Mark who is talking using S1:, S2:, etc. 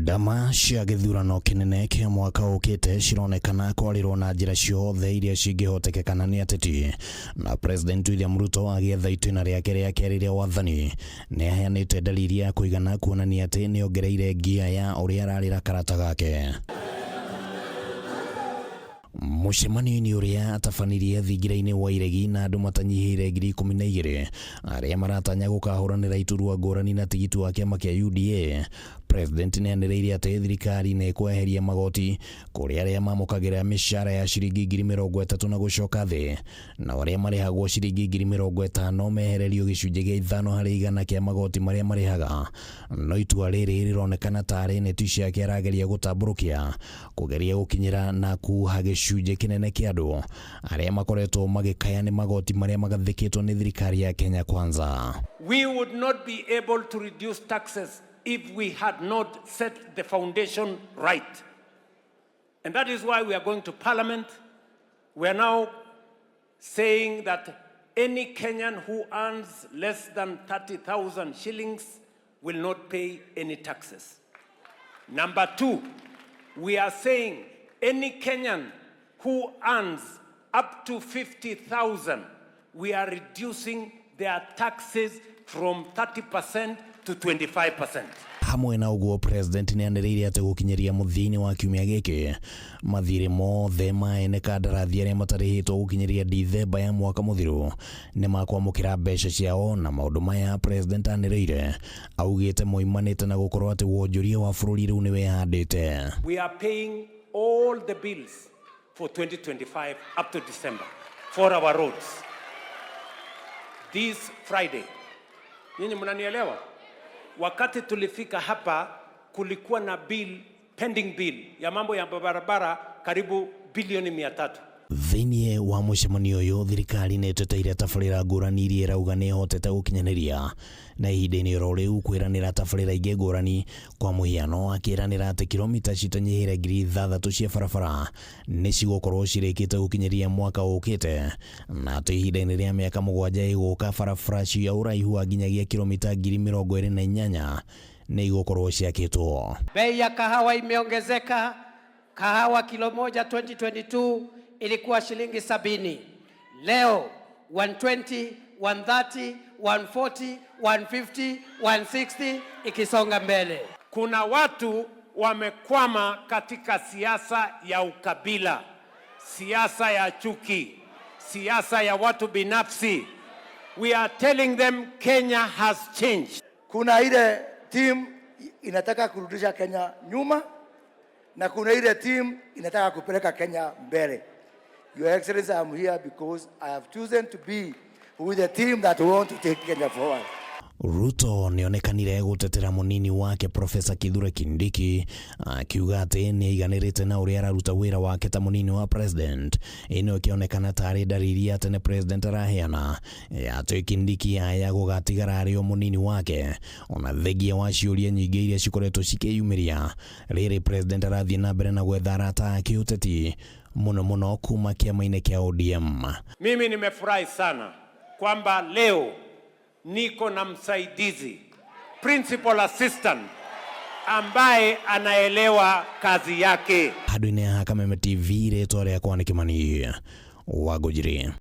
S1: Ndama cia gĩthurano kĩnene kĩa mwaka ũkĩte cironekana kwarĩrwo na njĩra ciothe iria cingĩhotekekana nĩ ateti, na President William Ruto agĩetha itĩna rĩake rĩa kerĩ rĩa wathani nĩ aheanĩte dalili ya kũigana kuonania atĩ nĩ ongereire ngia ya ũrĩa ararĩra karata gake. Mũcemanio-inĩ ũrĩa atabanirie thingira-inĩ wa Iregi na andũ matanyihĩire 12,000 arĩa maratanya gũkahũranĩra iturwa ngũrani na tigiti wa kĩama kĩa UDA, President nĩ anĩrĩire atĩ thirikari nĩ ĩkweheria magoti kũrĩ arĩa mamũkagĩra mĩcara ya ciringi 30,000 na gũcoka thĩ, nao arĩa marĩhagwo ciringi 50,000 mehererio gĩcunjĩ gĩa 5% kĩa magoti marĩa marĩhaga. No itua rĩrĩ rĩronekana tarĩ neti ciake arageria gũtambũrũkia kũgeria gũkinyĩra na kuha gĩcunjĩ kĩnene kĩa andũ arĩa makoretwo magĩkaya nĩ magoti marĩa magathĩkĩtwo nĩ thirikari ya Kenya Kwanza.
S2: We would not be able to reduce taxes if we had not set the foundation right. And that is why we are going to Parliament. We are now saying that any Kenyan who earns less than 30,000 shillings will not pay any taxes. Number two, we are saying any Kenyan who earns up to 50,000, we are reducing their taxes from 30% to 25%.
S1: Hamwe na ũguo, President nĩ anĩrĩire atĩ gũkinyĩria mũthia-inĩ wa kiumia gĩkĩ, mathirĩ mothe ma ene kandarathi arĩa matarĩhĩtwo gũkinyĩria Dithemba ya mwaka mũthiru nĩ makwamũkĩra mbeca ciao. Na maũndũ maya President anĩrĩire augĩte moimanĩte na gũkorwo atĩ wonjoria wa bũrũri rĩu nĩ wĩhandĩte.
S2: We are paying all the bills for 2025 up to December for our roads. This Friday. Nyinyi mnanielewa? Wakati tulifika hapa, kulikuwa na bill, pending bill ya mambo ya barabara karibu bilioni 300.
S1: Thĩinĩ wa mũcemanio ũyũ, thirikari nĩ ĩteteire tabarĩra ngũrani iria ĩrauga nĩ ĩhotete gũkinyanĩria, na ihinda-inĩ oro rĩu kwĩranĩra tabarĩra ingĩ ngũrani. Kwa mũhiano, akĩranĩra atĩ kilomita citanyihĩire 6,000 cia barabara nĩ cigũkorwo cirĩkĩte gũkinyĩria mwaka ũkĩte, na atĩ ihinda-inĩ rĩa mĩaka 7 ĩgũka, barabara cia ũraihu wa nginyagia kilomita 28,000 nĩ igũkorwo ciakĩtwo.
S3: Bei ya kahawa imeongezeka. Kahawa kilo moja 2022 ilikuwa shilingi 70, leo 120, 130, 140, 150, 160 ikisonga mbele.
S2: Kuna watu wamekwama katika siasa ya ukabila, siasa ya chuki, siasa ya watu binafsi. We are telling them Kenya has changed.
S4: Kuna ile team inataka kurudisha Kenya nyuma na kuna ile team inataka kupeleka Kenya mbele. Your Excellency, I'm here because I have chosen to be with the team that want to take Kenya forward.
S1: Ruto nĩonekanire gũtetera mũnini wake Profesa Kithure Kindiki, akiuga atĩ nĩ aiganĩrĩte na ũrĩa araruta wĩra wake ta mũnini wa president. Ĩno ĩkĩonekana tarĩ ndariri ya tene president araheana ya atĩ Kindiki aya gũgatigara arĩ o mũnini wake, ona thengia wa ciũria nyingĩ iria cikoretwo cikĩyumĩria rĩrĩ president arathiĩ na mbere na gwetha arata a kĩũteti, mũno mũno kuma kĩama-inĩ kĩa ODM.
S2: Mimi nimefurahi sana kwamba leo niko na msaidizi, principal assistant, ambaye anaelewa kazi yake.
S1: Handũ-inĩ ha Kameme TV, rĩtwa rĩakwa nĩ Kĩmani wa Ngũnjiri.